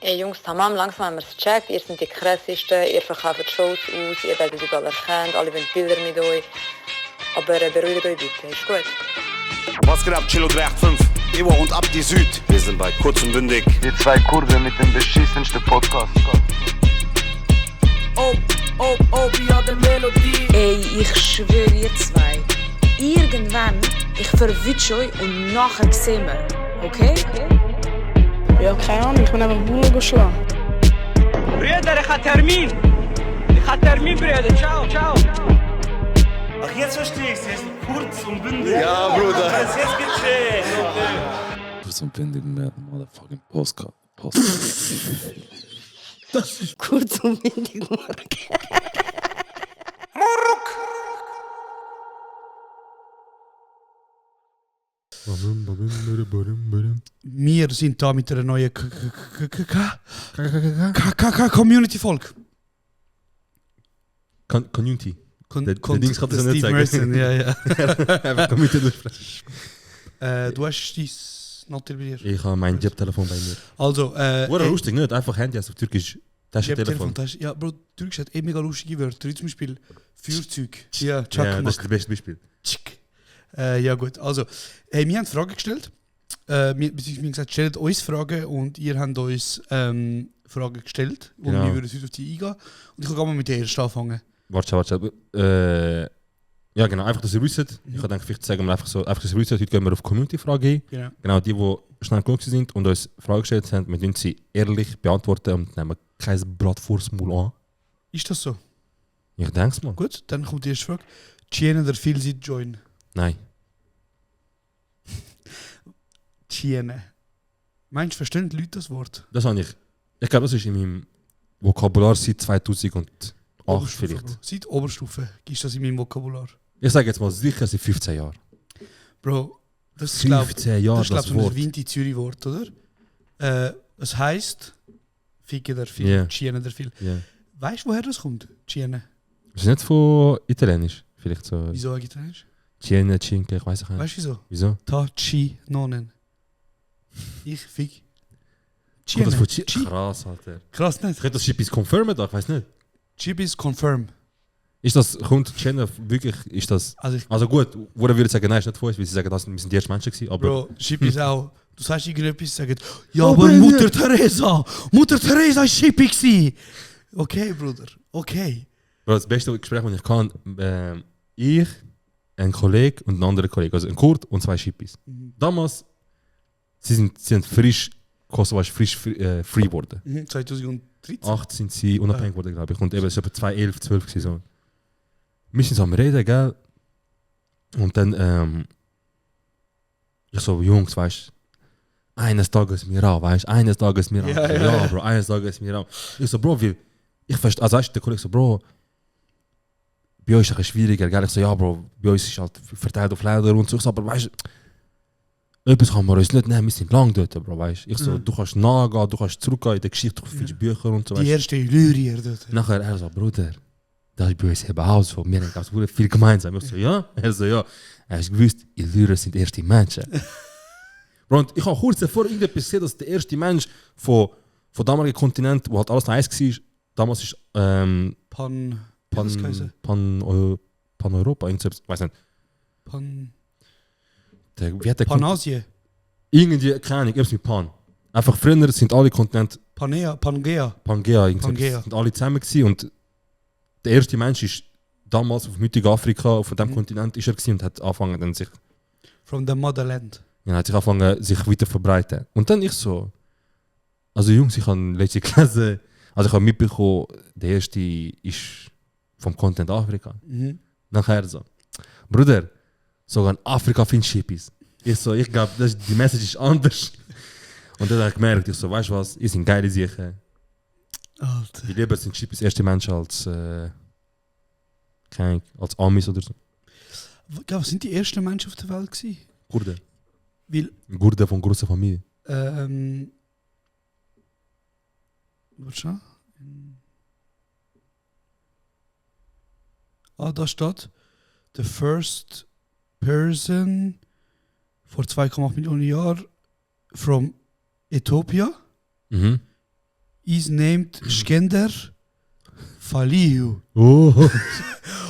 Ey Jungs, tamam, langsam haben wir es gecheckt. Ihr seid die krassesten, ihr verkauft Shows aus, ihr werdet überall erkannt, alle wollen Bilder mit euch. Aber beruhigt euch bitte, ist gut. Was geht ab, Chilo 385? Ewa und Abdi Süd. Wir sind bei Kurz und Bündig. Die zwei Kurden mit dem beschissensten Podcast. wie hat der Melodie. Ey, ich schwöre ihr zwei. Irgendwann, ich verwünsche euch und nachher sehen wir. Okay? Ja, keine Ahnung, ich bin einfach Bullen geschlagen. Brüder, ich hab Termin. Brüder. Ciao. Ach, jetzt verstehe ich's. Jetzt kurz und bündig. Ja, Bruder. Jetzt gecheckt. Kurz und bündig mit motherfucking Postcard. Das ist kurz und windig, Wir sind da mit einer neuen Community-Folge. Community. Der Dings kann das nicht sagen. Merson, ja. Einfach Community durchsprechen. Du hast dein Notiz bei dir. Ich habe mein Jeb-Telefon bei mir. Also, Wurde lustig, nicht? Einfach Handy auf Türkisch. Das ist Telefon. Ja, Bro, Türkisch hat mega lustige Wörter. Zum Beispiel Feuerzeug. Ja, Ja, das ist das beste Beispiel. Ja gut, also, hey, wir haben Fragen gestellt. Wir haben gesagt, stellt uns Fragen und ihr habt uns Fragen gestellt. Und Genau. wir würden heute auf die eingehen. Und ich kann mal mit der ersten anfangen. Warte. Ja, genau, einfach, dass ihr wisst. Ich kann vielleicht sagen, wir einfach, dass ihr wisst, heute gehen wir auf Community-Frage ein. Genau, die schnell genug sind und uns Fragen gestellt haben, wir müssen sie ehrlich beantworten und nehmen kein Blatt vors Maul an. Ist das so? Ich denke es mal. Gut, dann kommt die erste Frage. Chiene der viel sieht join. Nein. Chiene. Meinst du, verstehen die Leute das Wort? Das habe ich. Ich glaube, das ist in meinem Vokabular seit 2008 vielleicht. Seit Oberstufe ist das in meinem Vokabular. Ich sage jetzt mal sicher seit 15 Jahren. Bro, das ist glaube 15 Jahre das, das so ein Wort. Vinti-Zürich-Wort, oder? Es heisst Ficke der viel, Yeah. Chiene der viel. Yeah. Weißt du, woher das kommt? Chiene. Das ist nicht von Italienisch. Vielleicht so. Wieso eigentlich? Ciene, Cinque, ich weiß nicht. Weißt du wieso? Wieso? Ta-Chi nonen. Ich fick. Kommt das von Chi. Krass, Alter. Krass nicht. Könnte das etwas confirmen? Ich weiß nicht. Chibis confirm. Ist das, kommt Ciene wirklich, ist das... Also gut, wo würde sagen, nein, ist nicht von uns, weil sie sagen, wir sind die ersten Menschen gewesen, aber... Bro, Chibis auch. Du sagst irgendetwas, sagen, ja, aber Mutter Teresa ist Chippy gsi. Okay, Bruder, okay. Bro, das beste Gespräch, das ich kann, ich, ein Kollege und ein anderer Kollege, also ein Kurt und zwei Chippis. Damals, sie sind frisch, Kosovo ist frisch free geworden. 2013. 8 sind sie unabhängig geworden, glaube ich. Und eben, es war etwa 2011, 12 gewesen, so. Wir sind so am Reden, gell? Und dann, ich so, Jungs, weißt du, eines Tages mir auch, weißt du, eines Tages mir auch. Ja, Bro, eines Tages mir auch. Ich so, Bro, wie, ich verstehe, also weißt du, der Kollege so, Bro, bei euch ist es schwieriger, gell? Ich so, ja, Bro, bei uns ist halt verteilt auf Länder und so. Ich so, aber weißt du, etwas kann man uns nicht nehmen, wir sind lang dort, Bro, weißt du. Ich so, du kannst nachgehen, du kannst zurückgehen in der Geschichte, du findest Bücher und so, weißt Die erste Illyrier dort. Nachher er so, Bruder, das ist bei uns eben auch so. Wir haben ganz viel gemeinsam. Ich so, ja? Er so, ja. Er hat gewusst, Illyrier sind erste Menschen. Bro, und ich habe kurz davor irgendetwas gesehen, dass der erste Mensch von damaligen Kontinent, wo halt alles eins war, damals ist Pan-Europa, irgendwas, weiß nicht. Wie hat der Panasien. Irgendwie, keine Ahnung, irgendwas mit Pan. Einfach früher sind alle Kontinente Pangea. Pangea, sind alle zusammen gewesen und der erste Mensch ist damals auf heutigen Afrika, auf dem Kontinent ist er gewesen und hat angefangen dann sich... From the motherland. Ja, hat sich angefangen sich weiter verbreiten. Und dann ich so... Also Jungs, ich habe letztens gelesen, also ich habe mitbekommen, der erste ist vom Kontinent Afrika. Nachher so, Bruder, sogar in Afrika findest du Chippis. Ich so, ich glaube, die Message ist anders. Und dann habe ich gemerkt, ich so, weißt du was, ihr sind geile Sachen. Alter. Wie lieber sind Chippis erste Menschen als als Amis oder so. Was sind die ersten Menschen auf der Welt gewesen? Kurden. Weil, Kurden von großer Familie. warte schon. Da steht, the first person vor 2,8 Millionen Jahren from Ethiopia is named Skender Faliu. Oh.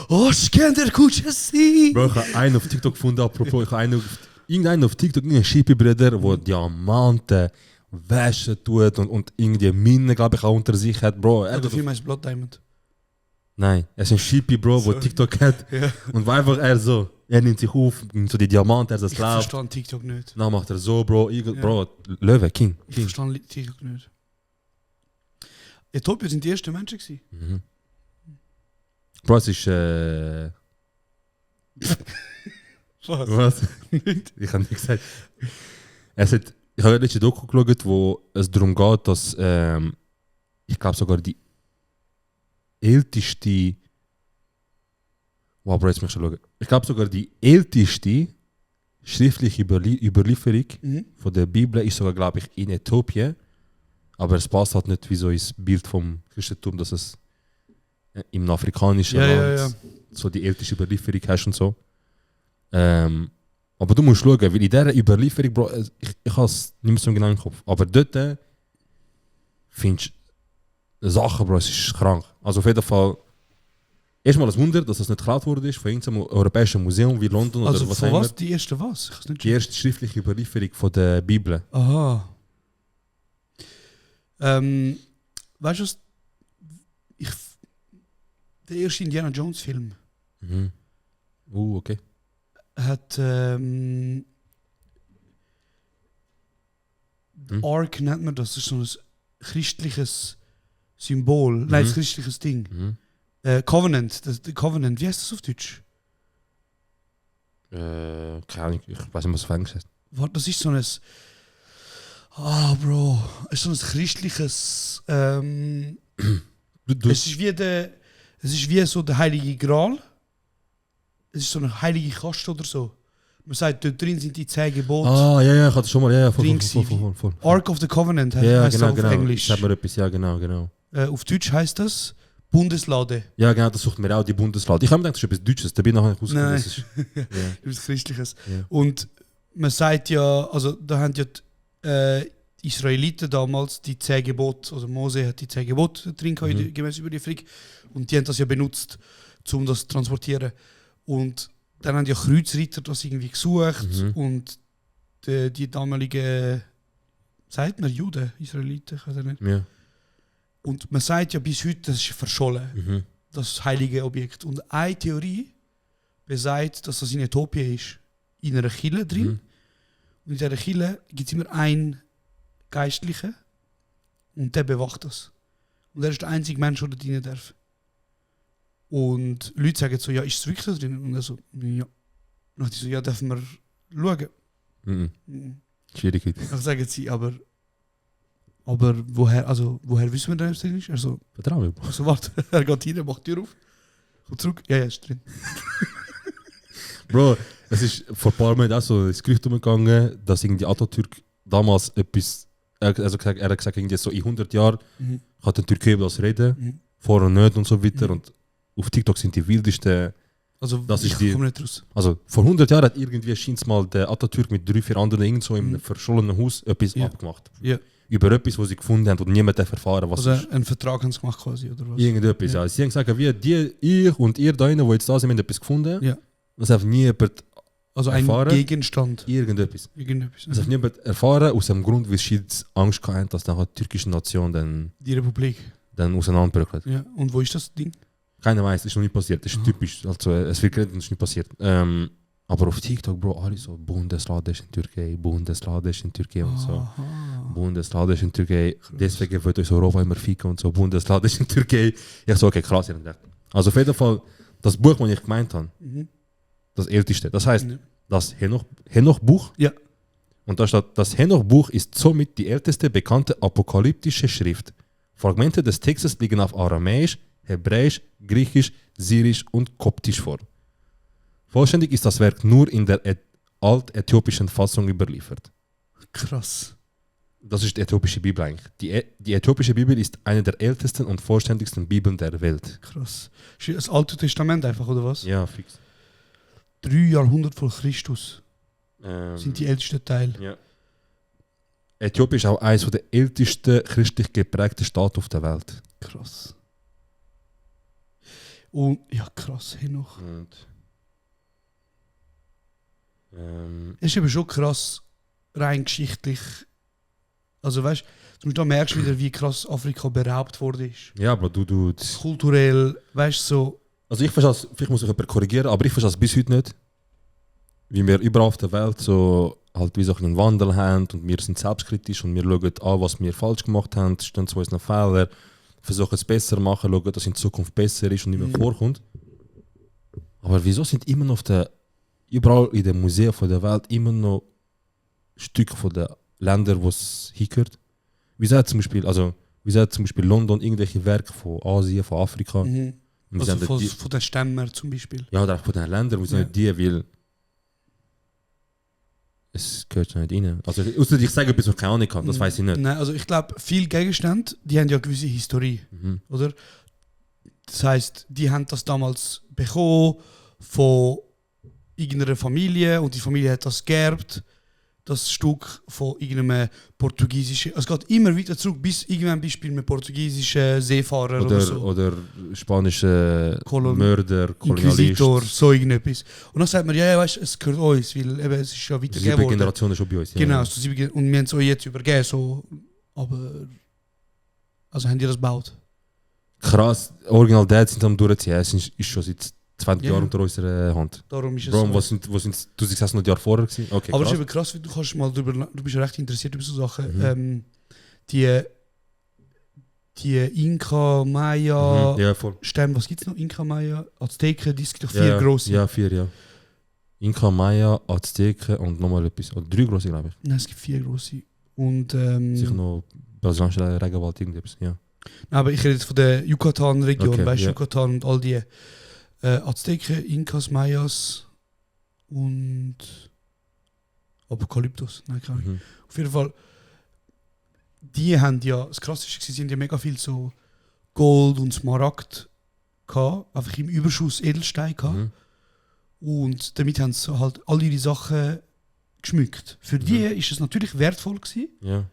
Oh, Skender Kuchasi! Bro, ich habe einen auf TikTok gefunden, apropos, ich habe irgendeinen auf TikTok, irgendeinen Shippy-Bruder, der Diamanten waschen tut und irgendwie Minen, glaube ich, auch unter sich hat. Bro, Der Film heißt Blood Diamond. Nein, er ist ein Shippy, Bro, der TikTok hat. Ja. Und war einfach er nimmt sich auf, nimmt so die Diamanten, er ist Ich Sklav. verstehe TikTok nicht. Dann macht er so, Bro, Ja. Bro, Löwe, King. Ich verstehe TikTok nicht. Äthiopien sind die ersten Menschen gewesen. Mhm. Bro, es ist, Was? Ich habe nicht gesagt. Ich habe letzte Doku geschaut, wo es darum geht, dass ich glaube sogar die älteste. Wow, Bro, jetzt muss ich schauen. Ich glaube sogar die älteste schriftliche Überlieferung von der Bibel ist sogar, glaube ich, in Äthiopien. Aber es passt halt nicht wie so ins Bild vom Christentum, dass es im afrikanischen Land so die älteste Überlieferung hast und so. Aber du musst schauen, weil in dieser Überlieferung, Bro, ich habe es nicht mehr so genau im Kopf, aber dort findest du Sachen, Bro, es ist krank. Also auf jeden Fall, erstmal ein Wunder, dass das nicht geklaut wurde von irgendeinem europäischen Museum wie London Also oder was von auch immer. was? Die erste was? Ich nicht Die erste schriftliche Überlieferung von der Bibel. Aha. Weißt du was? Der erste Indiana Jones Film Mhm. Okay. hat Ark nennt man das ist so ein christliches Symbol, nein, ein christliches Ding. Covenant, Covenant, wie heißt das auf Deutsch? Keine Ahnung, ich weiß nicht, was auf Englisch heißt. Warte, das ist so ein Bro, es ist so ein christliches Es ist wie so der Heilige Gral. Es ist so eine heilige Kaste oder so. Man sagt, dort drin sind die 10 Gebote. Ja, ich hatte schon mal, voll. Ark of the Covenant Ja, heißt genau, das auf Englisch. Sag mir etwas, ja, genau. Auf Deutsch heißt das Bundeslade. Ja, genau, das sucht mir auch die Bundeslade. Ich habe mir gedacht, das ist etwas Deutsches, da bin ich nachher rausgekommen. Nein. Das ist, Etwas Christliches. Ja. Und man sagt ja, also da haben ja die Israeliten damals die 10 Gebote, also Mose hat die 10 Gebote drin gehabt, in der gemäß Überlieferung, und die haben das ja benutzt, um das zu transportieren. Und dann haben ja Kreuzritter das irgendwie gesucht und die damaligen, sagt man Juden, Israeliten, ich weiß nicht. ja. Und man sagt ja bis heute, das ist verschollen, das heilige Objekt. Und eine Theorie besagt, dass das in Äthiopien ist, in einer Kille drin. Und in dieser Kille gibt es immer einen Geistlichen und der bewacht das. Und er ist der einzige Mensch, der dort rein darf. Und Leute sagen so, ja, ist es wirklich da drin? Und er so, ja. Und dann so, ja, dürfen wir schauen? Schwierig. Dann sagen sie, aber woher wissen wir denn, ob es drin ist? Er so, Vertrau mir. also warte, er geht rein, macht die Tür auf, kommt zurück, ja, ist drin. Bro, es ist vor ein paar Monaten auch so das Gerücht umgegangen, dass irgendwie Atatürk damals etwas, er hat gesagt, irgendwie so in 100 Jahren hat der Türkei über das reden, vor und nicht und so weiter. Und auf TikTok sind die wildesten. Also, das ich ist die, komme nicht raus. also vor 100 Jahren hat irgendwie scheint mal der Atatürk mit 3-4 anderen irgend so in einem verschollenen Haus etwas abgemacht. Ja. Über etwas, was sie gefunden haben und niemand darf erfahren, was Also es ist. einen Vertrag haben sie gemacht quasi, oder was? Irgendetwas, ja. Sie haben gesagt, ich und ihr da drinnen, die jetzt da sind, haben etwas gefunden. Ja. Das hat niemand Also ein erfahren. Gegenstand. Irgendetwas. Irgendetwas. Das hat niemand erfahren, aus dem Grund, weil sie Angst hatten, dass nachher die türkische Nation Die Republik. dann auseinanderbröckelt. Ja. Und wo ist das Ding? Keiner weiß, das ist noch nicht passiert. Das ist typisch. Also, es wird geredet, das ist nicht passiert. Aber auf TikTok, Bro, alle so, Bundeslade ist in Türkei, Bundeslade ist in Türkei und so. Bundeslade ist in Türkei. Deswegen wird euch Europa immer ficken und so. Bundeslade ist in Türkei. Ich so, okay, krass. Also auf jeden Fall, das Buch, das ich gemeint habe, das älteste. Das heißt, das Henoch-Buch. Ja. Und da steht, das Henoch-Buch ist somit die älteste bekannte apokalyptische Schrift. Fragmente des Textes liegen auf Aramäisch, Hebräisch, Griechisch, Syrisch und Koptisch vor. Vollständig ist das Werk nur in der altäthiopischen Fassung überliefert. Krass. Das ist die äthiopische Bibel eigentlich. Die äthiopische Bibel ist eine der ältesten und vollständigsten Bibeln der Welt. Krass. Ist das Alte Testament einfach, oder was? Ja, fix. 3 Jahrhunderte vor Christus sind die ältesten Teile. Ja. Äthiopien ist auch eines der ältesten christlich geprägten Staaten auf der Welt. Krass. Und ja, krass, Henoch. Und, Es ist eben schon krass, rein geschichtlich. Also weißt du, da merkst du wieder, wie krass Afrika beraubt worden ist. ja, aber du Kulturell, weißt du, so. also ich verstehe es, vielleicht muss ich jemand korrigieren, aber ich verstehe es bis heute nicht. Wie wir überall auf der Welt so halt wie so einen Wandel haben und wir sind selbstkritisch und wir schauen an, was wir falsch gemacht haben, stehen zu unseren Fehlern, versuchen es besser zu machen, schauen, dass es in Zukunft besser ist und nicht mehr vorkommt. Aber wieso sind immer noch überall in den Museen von der Welt immer noch Stücke von den Ländern, wo es hingehört? Wieso hat zum Beispiel London irgendwelche Werke von Asien, von Afrika? Und wieso Also haben von den Stämmen zum Beispiel. ja, oder auch von den Ländern, wieso nicht die, weil es gehört ja nicht rein. Also, außer ich sage etwas, was ich keine Ahnung habe, das weiß ich nicht. Nein, also ich glaube, viele Gegenstände, die haben ja eine gewisse Historie, oder? Das heisst, die haben das damals bekommen von irgendeiner Familie und die Familie hat das geerbt, das Stück von irgendeinem portugiesischen, es geht immer weiter zurück, bis irgendwann bist du bei einem portugiesischen Seefahrer oder so. Oder spanische Mörder, Kolonialist. Inquisitor, so irgendetwas. Und dann sagt man, ja, weißt du, es gehört uns, weil eben, es ist ja weitergegeben 7 worden. Generationen schon bei uns. Ja. Genau, so 7 und wir haben es euch jetzt übergeben, so, aber also haben die das gebaut? Krass, Original Dad sind am durchziehen, es ist schon seit 20 Jahren unter unserer Hand. Darum ist es Bro, so. wo sind du sagst noch ein Jahr vorher gewesen? Okay, Aber es ist krass. eben krass, weil du kannst mal du bist ja recht interessiert über so Sachen. Die Inka, Maya, Ja, voll. Stämme, was gibt es noch? Inka, Maya, Azteken, die sind doch 4 Ja, grosse. Ja, 4, ja. Inka, Maya, Azteken und nochmal etwas. Oder 3 große, glaube ich. Nein, es gibt 4 grosse. Und, Sicher noch brasilianische Regenwald, irgendetwas, ja. aber ich rede jetzt von der Yucatan-Region, Okay, weißt du, ja. Yucatan und all die Azteken, Inkas, Mayas und Apokalyptus. Nein, keine Ahnung. Auf jeden Fall, die haben ja, das Krasseste war, sie haben ja mega viel so Gold und Smaragd gehabt, einfach im Überschuss Edelstein gehabt. Und damit haben sie halt all ihre Sachen geschmückt. Für die ist es natürlich wertvoll gewesen, Ja.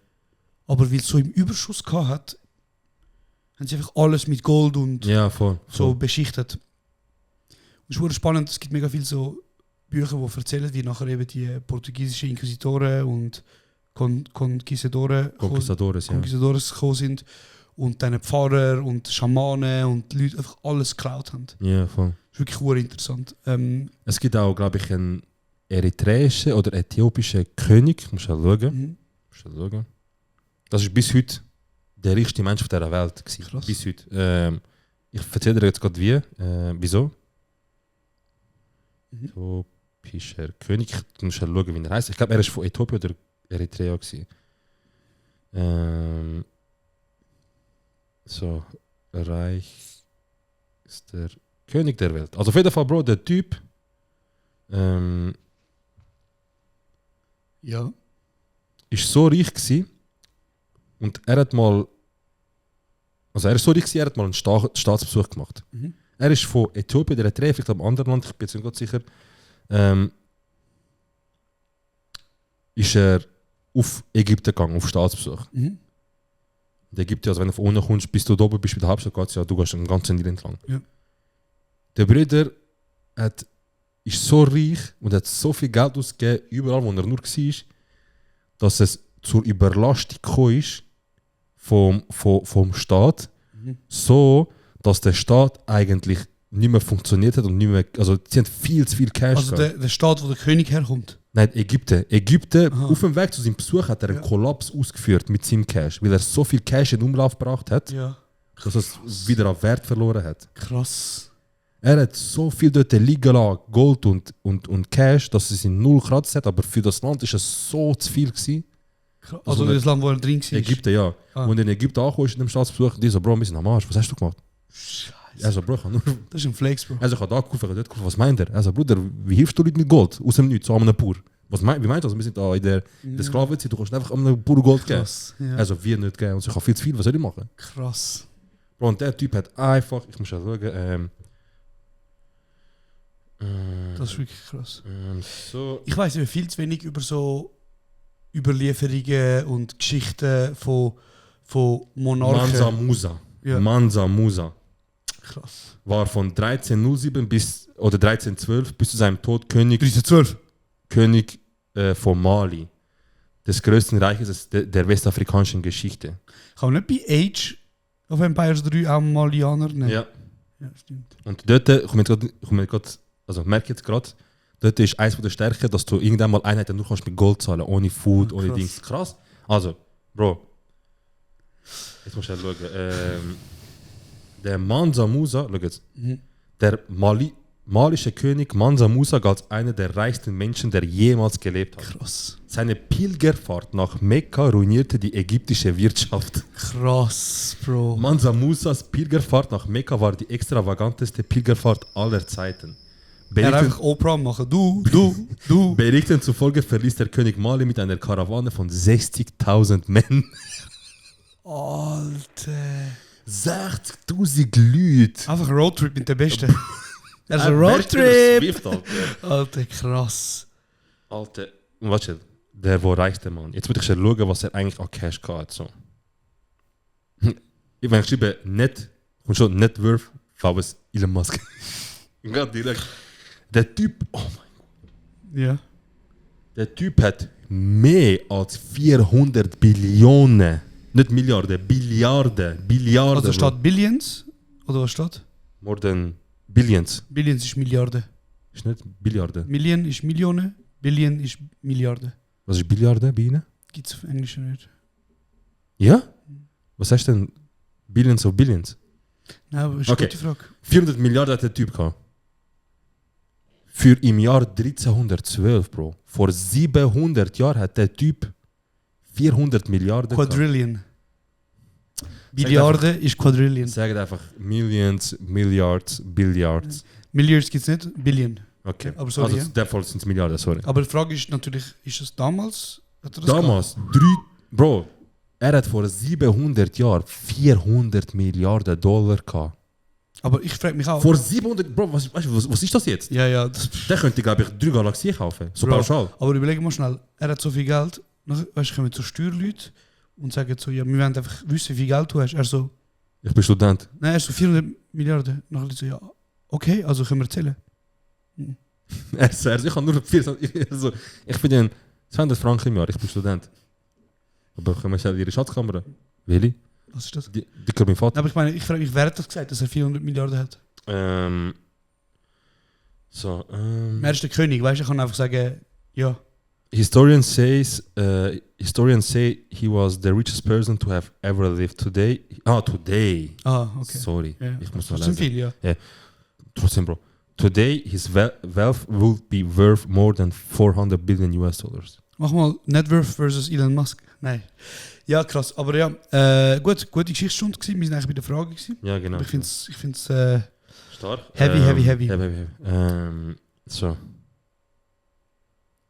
aber weil es so im Überschuss gehabt hat, haben sie einfach alles mit Gold und Ja, voll. so beschichtet. Und es ist wirklich spannend, es gibt mega viele so Bücher, die erzählen, wie nachher eben die portugiesischen Inquisitoren und Conquistadores gekommen sind und dann Pfarrer und Schamanen und die Leute einfach alles geklaut haben. Ja, voll. Das ist wirklich sehr interessant. Es gibt auch, glaube ich, einen eritreischen oder äthiopischen König. Muss ja schauen. Das ist bis heute der reichste Mensch auf dieser Welt gewesen. Krass. Bis heute. Ich erzähle dir jetzt gerade wie. Wieso? Äthiopischer König. Ich muss schauen, wie er heißt. Ich glaube, er ist von Äthiopien oder Eritrea gewesen. So, reichster König der Welt. Also auf jeden Fall, Bro, der Typ Ja. ist so reich gewesen und er hat mal, also er ist so reich gewesen, er hat mal einen Staatsbesuch gemacht. Er ist von Äthiopien, der Eritrea, vielleicht am anderen Land, ich bin jetzt nicht ganz sicher, ist er auf Ägypten gegangen, auf Staatsbesuch. Und Ägypten, also wenn du von unten kommst, bis du da oben bist bei der Hauptstadt, geht's ja, du gehst einen ganzen Nil entlang. Ja. Der Bruder ist so reich und hat so viel Geld ausgegeben, überall wo er nur war, dass es zur Überlastung gekommen ist vom Staat, so dass der Staat eigentlich nicht mehr funktioniert hat und nicht mehr, also sie haben viel zu viel Cash Also gehabt. der Staat, wo der König herkommt. Nein, Ägypten, Aha. auf dem Weg zu seinem Besuch hat er einen Kollaps ausgeführt mit seinem Cash, weil er so viel Cash in Umlauf gebracht hat, Ja. dass es wieder an Wert verloren hat. Krass. Er hat so viel dort liegen lassen, Gold und Cash, dass es in null kratzt hat, aber für das Land ist es so zu viel gewesen. Also das Land, wo er drin war. Ägypten, ja. Ah. Und in Ägypten angekommen ist in dem Staatsbesuch, die so, Bro, wir sind am Arsch, was hast du gemacht? Er so, Bro, ich habe nur... Das ist ein Flex, Bro. Also ich habe da gekauft, ich habe dort gekauft, was meint er? Er so, Bruder, wie hilfst du Leuten mit Gold? Aus dem Nichts, so an einem Pur. Wie meint das? Wir sind da in der Sklavenzeit, du kannst einfach an einem Pur Gold geben. Krass. Ja. Also wir nicht geben. Und so, ich habe viel zu viel, was soll ich machen? Krass. Bro, und der Typ hat einfach, ich muss ja sagen, Das ist wirklich krass. so... Ich weiß viel zu wenig über so Überlieferungen und Geschichten von Monarchen. Mansa Musa. Ja. Mansa Musa Krass. war von 1307 oder 1312 bis zu seinem Tod König 1312. Von Mali. Des größten Reiches der westafrikanischen Geschichte. Kann man nicht bei Age auf Empires 3 auch Malianer nehmen? Ja. Ja, stimmt. Und dort, also merke jetzt gerade, dort ist eines der Stärken, dass du irgendwann mal Einheiten nur kannst mit Gold zahlen, ohne Food, ohne krass. Dings. Krass. Also, Bro, jetzt musst du schauen. Der Mansa Musa, schau jetzt, der malische König Mansa Musa galt als einer der reichsten Menschen, der jemals gelebt hat. Krass. Seine Pilgerfahrt nach Mekka ruinierte die ägyptische Wirtschaft. Krass, Bro. Mansa Musas Pilgerfahrt nach Mekka war die extravaganteste Pilgerfahrt aller Zeiten. Er hat einfach Oprah machen. Du. Berichten zufolge verließ der König Mali mit einer Karawane von 60.000 Männern. Alter. 60.000 Leute! Einfach ein Roadtrip mit der Besten. Er ist ein Roadtrip! Roadtrip. Alter, krass. Alter, warte, der war reichste Mann. Jetzt würde ich schon schauen, was er eigentlich an Cash hat. So. Wenn ich schreibe Net, kommt schon Net Worth, war es Elon Musk. Ganz direkt. Der Typ, oh mein Gott. Ja. Der Typ hat mehr als 400 Billionen, nicht Milliarden, Billiarden. Also statt Billions? Oder was steht? More than Billions. Billions ist Milliarden. Ist nicht Billiarden. Million ist Millionen, Billion ist Milliarden. Was ist Billiarden bei Ihnen? Gibt es auf Englisch nicht. Ja? Was heißt denn Billions of Billions? Nein, aber ist Okay. eine gute Frage. 400 Milliarden hat der Typ gehabt. Für im Jahr 1312, Bro. Vor 700 Jahren hat der Typ 400 Milliarden gehabt. Quadrillion. Billiarden ist Quadrillion. Sagt einfach Millions, Milliards, Billiards. Milliards gibt es nicht, Billion. Okay. Aber sorry, also ja. in dem Fall sind es Milliarden, sorry. Aber die Frage ist natürlich, ist es damals? Hat er das Damals, Bro, er hat vor 700 Jahren 400 Milliarden Dollar gehabt. Aber ich frage mich auch. Vor 700, Bro, was ist das jetzt? Ja, das Der könnte, glaube ich, 3 Galaxien kaufen. So Bro, pauschal. Aber überleg mal schnell, er hat so viel Geld, nachher, weißt du, kommen so Steuerleute und sagen so, ja, wir wollen einfach wissen, wie viel Geld du hast. Er so, Ich bin Student. nein, er so 400 Milliarden. Nachher so, ja, okay, also können wir zählen. Ich habe nur 400, also, ich bin 200 Franken im Jahr, ich bin Student. Aber können wir schnell ihre Schatzkamera? Willi? Was ist das? Die kann mein Vater. Aber ich meine, ich frage mich, wer hat das gesagt, dass er 400 Milliarden hat? Er ist der König, weißt du, ich kann einfach sagen, ja. Historians say he was the richest person to have ever lived today. Today. Ah, okay. Sorry, Ja. ich muss mal Das sind lesen. viele, ja. Trotzdem, Bro. Today his wealth would be worth more than 400 billion US dollars. Mach mal Net Worth versus Elon Musk. Nein. Ja, krass. Aber ja, gute Geschichtsstunde gewesen. Wir sind eigentlich bei der Frage gewesen. Ja, genau. Aber ich finde es Stark. heavy. So.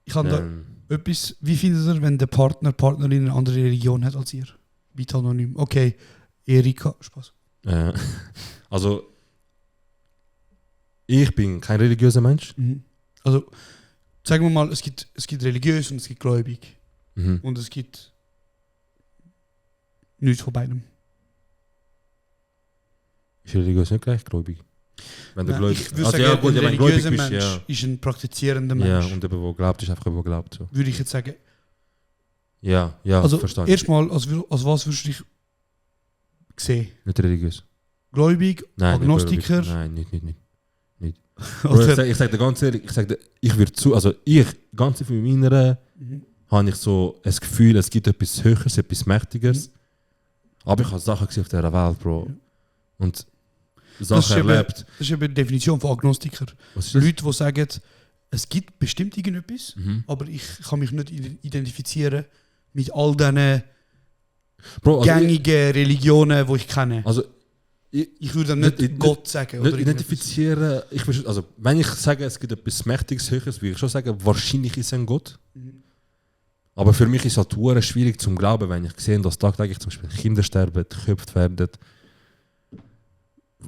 Ich habe da etwas, wie findet ihr, wenn der Partnerin eine andere Religion hat als ihr? Bitte anonym. Okay, Erika, Spaß. Also, ich bin kein religiöser Mensch. Also, sagen wir mal, es gibt religiös und es gibt gläubig. Und es gibt nichts von beidem. Ist religiös nicht gleich gläubig? Wenn du Nein, gläubig ich würde sagen, ein wenn du religiöser gläubig bist, Mensch ist ein praktizierender ja. Mensch. Ja, und jemand, der glaubt, ist einfach jemand, der glaubt. So. Würde ich jetzt sagen. Ja, Also, verstehe. erstmal, als was würdest du dich sehen? Nicht religiös. Gläubig, Nein, Agnostiker? Nicht nein, nicht. Bro, ich sag dir ganz ehrlich, ich würde ganz viel von meiner, habe ich so ein Gefühl, es gibt etwas Höheres, etwas Mächtiges. Aber ich habe Sachen gesehen auf dieser Welt, Bro. Und Sachen erlebt. Das ist eben die Definition von Agnostiker. Was ist das? Leute, die sagen, es gibt bestimmt irgendetwas, aber ich kann mich nicht identifizieren mit all diesen Bro, also gängigen Religionen, die ich kenne. Also, Ich würde dann nicht Gott sagen. Nicht Oder identifizieren. Also, wenn ich sage, es gibt etwas Mächtiges, Höheres, würde ich schon sagen, wahrscheinlich ist es ein Gott. Aber für mich ist es halt schwierig zu glauben, wenn ich sehe, dass tagtäglich zum Beispiel Kinder sterben, geköpft werden,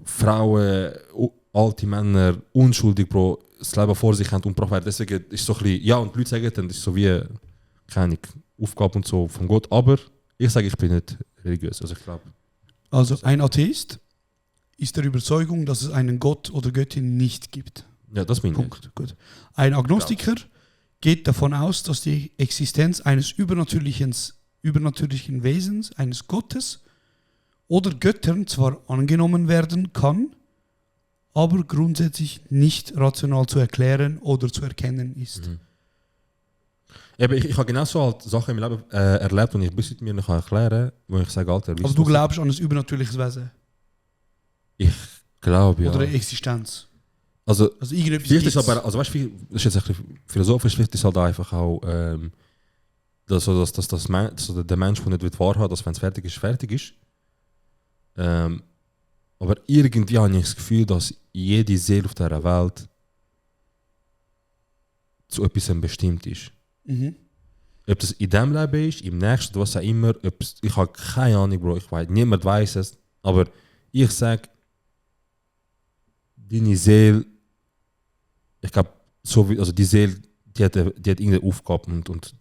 Frauen, alte Männer, unschuldig, Bro, das Leben vor sich haben und umgebracht werden. Deswegen ist es so ein bisschen, ja, und die Leute sagen dann, das ist so wie, keine Ahnung, Aufgabe und so von Gott, aber ich sage, ich bin nicht religiös. Also ich glaube. Also ein Atheist ist der Überzeugung, dass es einen Gott oder Göttin nicht gibt. Ja, das bin ich. Punkt. Gut. Ein Agnostiker geht davon aus, dass die Existenz eines übernatürlichen Wesens, eines Gottes oder Göttern zwar angenommen werden kann, aber grundsätzlich nicht rational zu erklären oder zu erkennen ist. Mhm. Eben, ich habe genau so halt Sachen im Leben erlebt und ich bis heute mir nicht erklären kann, wo ich sage, Alter, Also du glaubst an ein übernatürliches Wesen? Ich glaube, ja. Oder eine Existenz? Also irgendetwas vielleicht ist gibt's. aber, also weißt du, das ist jetzt ein bisschen philosophisch, vielleicht ist halt einfach auch, dass der Mensch, der nicht wird wahrhaben, dass wenn es fertig ist. Aber irgendwie habe ich das Gefühl, dass jede Seele auf dieser Welt zu etwas bestimmt ist. Mhm. Ob das in diesem Leben ist, im nächsten, was auch immer, ich habe keine Ahnung, Bro, niemand weiß es, aber ich sage, deine Seele, ich glaube, also die Seele, die hat irgendeine Aufgabe und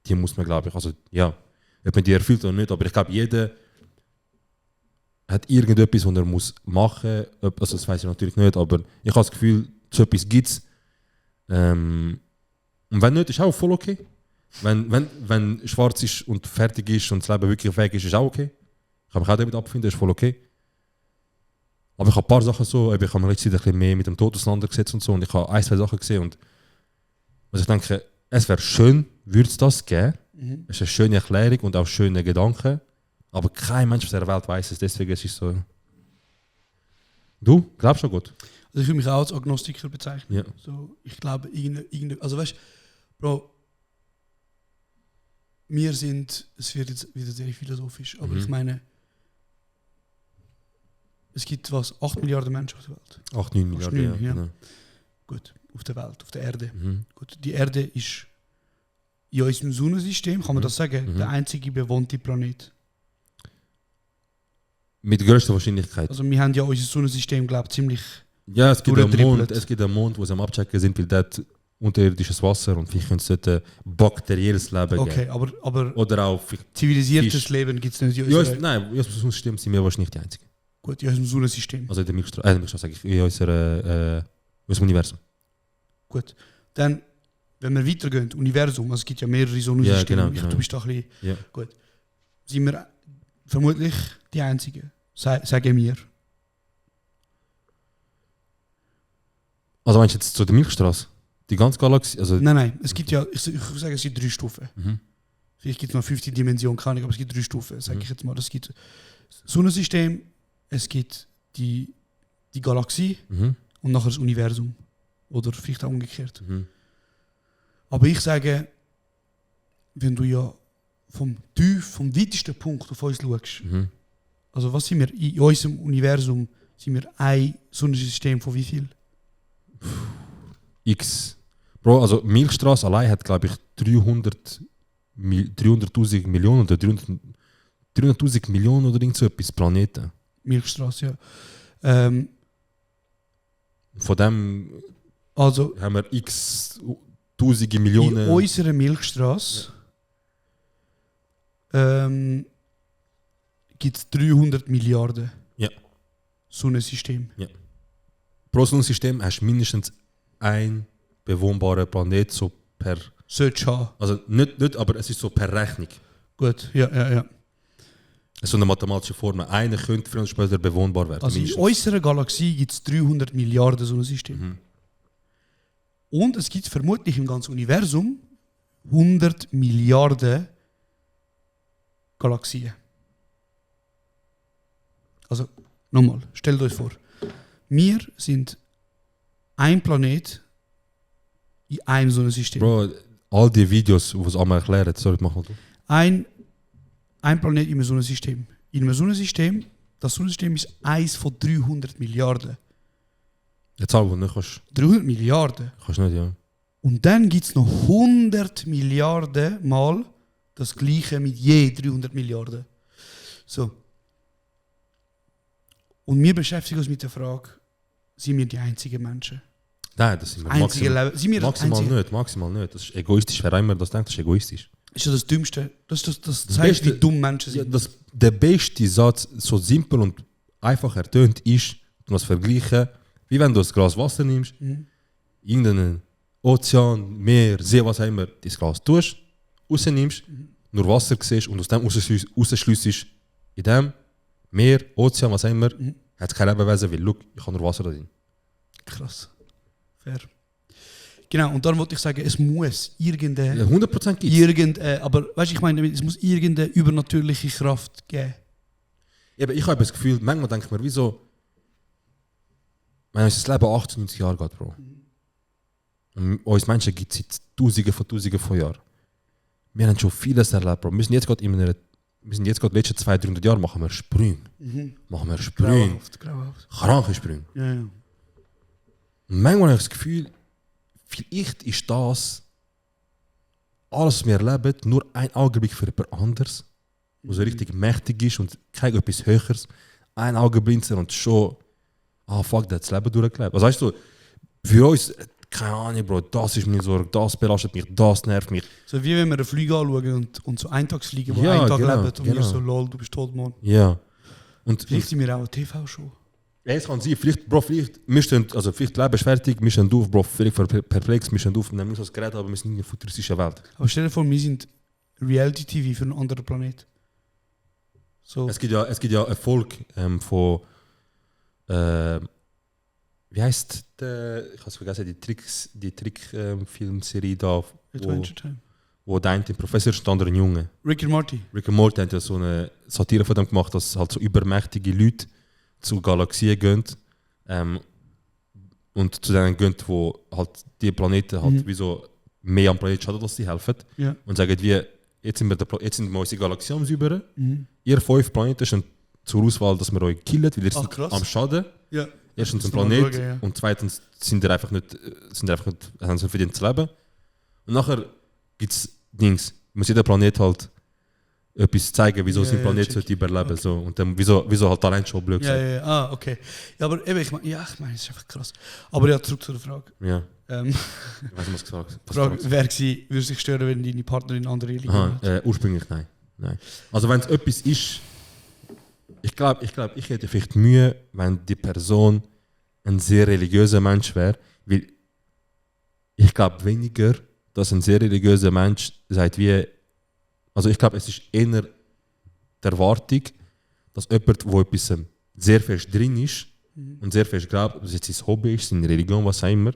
die muss man, glaube ich, also ja, ob man die erfüllt oder nicht, aber ich glaube, jeder hat irgendetwas, was er muss machen muss, also das weiß ich natürlich nicht, aber ich habe das Gefühl, so etwas gibt es. Und wenn nicht, ist auch voll okay. Wenn schwarz ist und fertig ist und das Leben wirklich weg ist auch okay. Ich kann mich auch damit abfinden, ist voll okay. Aber ich habe ein paar Sachen so, ich habe mir letzte Zeit ein bisschen mehr mit dem Tod auseinandergesetzt und so und ich habe 1, 2 Sachen gesehen und also ich denke, es wäre schön, würde es das geben. Mhm. Es ist eine schöne Erklärung und auch schöne Gedanken, aber kein Mensch auf der Welt weiß es, deswegen ist es so. Du, glaubst du an Gott? Also ich würde mich auch als Agnostiker bezeichnen. Ja. So, ich glaube, also weißt du, Bro, es wird jetzt wieder sehr philosophisch, aber ich meine, es gibt 8 Milliarden Menschen auf der Welt. 8, 9 Milliarden, ja. Ja. Genau. Gut, auf der Welt, auf der Erde. Mhm. Gut, die Erde ist in unserem Sonnensystem, kann man das sagen, der einzige bewohnte Planet. Mit größter Wahrscheinlichkeit. Also wir haben ja unser Sonnensystem, glaube ich, ziemlich... Ja, es gibt durchtrippelt. einen Mond, wo sie am Abchecken sind, weil dort unterirdisches Wasser und vielleicht könnte es dort bakterielles Leben Okay, geben. aber Oder auch zivilisiertes Fisch. Leben gibt es nicht in Ja, unserer... nein, in unserem Sonnensystem sind wir wahrscheinlich nicht die Einzigen. Gut, in unserem Sonnensystem. Also in der Milchstraße sage ich, in unserem Universum. Gut, dann, wenn wir weitergehen, Universum, also es gibt ja mehrere Sonnensysteme, Ja, genau. du bist da ein bisschen... Ja. Gut, sind wir vermutlich die Einzigen, sagen wir. Also meinst du jetzt zu der Milchstraße? Die ganze Galaxie? Also Nein, es gibt ja, ich sage, es gibt 3 Stufen. Mhm. Vielleicht gibt es noch 50 Dimensionen, keine Ahnung, aber es gibt 3 Stufen, sage ich jetzt mal. Es gibt das Sonnensystem, es gibt die Galaxie und nachher das Universum. Oder vielleicht auch umgekehrt. Mhm. Aber ich sage, wenn du ja vom weitesten Punkt auf uns schaust, also was sind wir in unserem Universum, sind wir ein Sonnensystem von wie viel? X. Bro, also Milchstraße allein hat, glaube ich, 300.000 Millionen oder 300.000 Millionen oder irgend so etwas Planeten. Milchstraße, ja. Von dem Also haben wir x Tausende Millionen. in unserer Milchstraße gibt es 300 Milliarden Ja. Sonnensystem. Pro Sonnensystem hast du mindestens einen bewohnbaren Planet so per. Sollte haben. Also nicht, aber es ist so per Rechnung. Gut, ja. Es ist so eine mathematische Formel. Einer könnte früher oder später bewohnbar werden. Also in unserer Galaxie gibt es 300 Milliarden Sonnensysteme. Und es gibt vermutlich im ganzen Universum 100 Milliarden Galaxien. Also, nochmal, stellt euch vor, wir sind ein Planet in einem Sonnensystem. Bro, all die Videos, die es einmal erklären, sorry, mach mal du. Ein Planet in einem Sonnensystem. In einem Sonnensystem, das Sonnensystem ist eins von 300 Milliarden. Eine Zahl, die du nicht kannst. 300 Milliarden. Kannst nicht, ja. Und dann gibt es noch 100 Milliarden Mal das Gleiche mit je 300 Milliarden. So. Und wir beschäftigen uns mit der Frage, sind wir die einzigen Menschen? Nein, das sind wir Einzige Leben. Sind wir das maximal einzige? nicht, maximal nicht. Das ist egoistisch. Wer immer das denkt, das ist egoistisch. ist ja das Dümmste. Das zeigt, wie dumm Menschen sind. Ja, der beste Satz, so simpel und einfach ertönt, ist, du musst vergleichen, wie wenn du ein Glas Wasser nimmst, irgendeinen Ozean, Meer, See, was auch immer, das Glas tust, rausnimmst, nur Wasser siehst und aus dem rausschliessest, in dem Meer, Ozean, was auch immer, hat es kein Lebewesen, weil, look, ich habe nur Wasser da drin. Krass. Fair. Genau, und dann wollte ich sagen, es muss irgendeine... Ja, 100% gibt's. Aber weißt du, ich meine, es muss irgendeine übernatürliche Kraft geben. Eben, ich habe das Gefühl, manchmal denke ich mir, wieso, wenn unser Leben 18, 90 Jahre geht, Bro. Und uns Menschen gibt es seit Tausenden von Jahren. Wir haben schon vieles erlebt, Bro. Wir sind jetzt gerade die letzten 200-300 Jahre machen wir Sprünge. Machen wir Sprünge. Grauhaft. Kranke Sprünge. Ja. Und manchmal habe ich das Gefühl, vielleicht ist das alles, was wir erleben, nur ein Augenblick für jemand anderes, der so richtig mächtig ist und kein etwas Höheres. Ein Augenblinzer und schon, fuck, der hat das Leben durchgelebt. Also weißt du, für uns, keine Ahnung, Bro, das ist meine Sorge, das belastet mich, das nervt mich. So wie wenn wir einen Flieger anschauen und so Eintagsfliegen, die Ja, einen Tag genau, leben und wir so, lol, du bist tot, Mann. Ja. Und Vielleicht sind wir auch eine TV-Show. es kann sein, vielleicht Leben ist fertig, wir stehen auf, Bro, völlig perplex, wir stehen auf, wir nehmen so ein Gerät, aber wir sind in einer futuristischen Welt. Aber stell dir vor, wir sind Reality-TV für einen anderen Planet. So. Es gibt ja eine Folge von, wie heißt der, ich habe es vergessen, die Trickfilmserie da, Adventure Time. wo der eine ein Professor ist und der andere ein Junge. Rick and Morty. Rick and Morty hat ja so eine Satire von dem gemacht, dass halt so übermächtige Leute zu Galaxien gehen und zu denen gehen, wo halt die Planeten halt wie so mehr am Planeten schaden, dass sie helfen. Ja. Und sagen, jetzt sind wir unsere Galaxie am Säubern. Ihr 5 Planeten sind zur Auswahl, dass wir euch killen, weil ihr seid am Schaden. Ja. Erstens ein Das ist Planet mal schauen, ja. und zweitens haben sie einfach nicht verdient zu leben. Und nachher gibt es Dings, muss jeder Planet halt etwas zeigen, wieso sein Planet sollte überleben. Okay. So. Und dann wieso halt allein schon blöd Ja, gesagt. ja, okay. Ja, aber eben, ich meine, es ist einfach krass. Aber ja, zurück zu der Frage. Ja. Ich weiß nicht, was gesagt Die Frage wäre gewesen, würde sich stören, wenn deine Partnerin in andere Religion hat? Ursprünglich nein. Also wenn es etwas ist, ich glaube, ich hätte vielleicht Mühe, wenn die Person ein sehr religiöser Mensch wäre, weil ich glaube weniger, dass ein sehr religiöser Mensch sagt wie, also ich glaube, es ist eher die Erwartung, dass jemand, wo etwas sehr fest drin ist und sehr fest glaubt, dass es jetzt sein Hobby ist, seine Religion, was auch immer,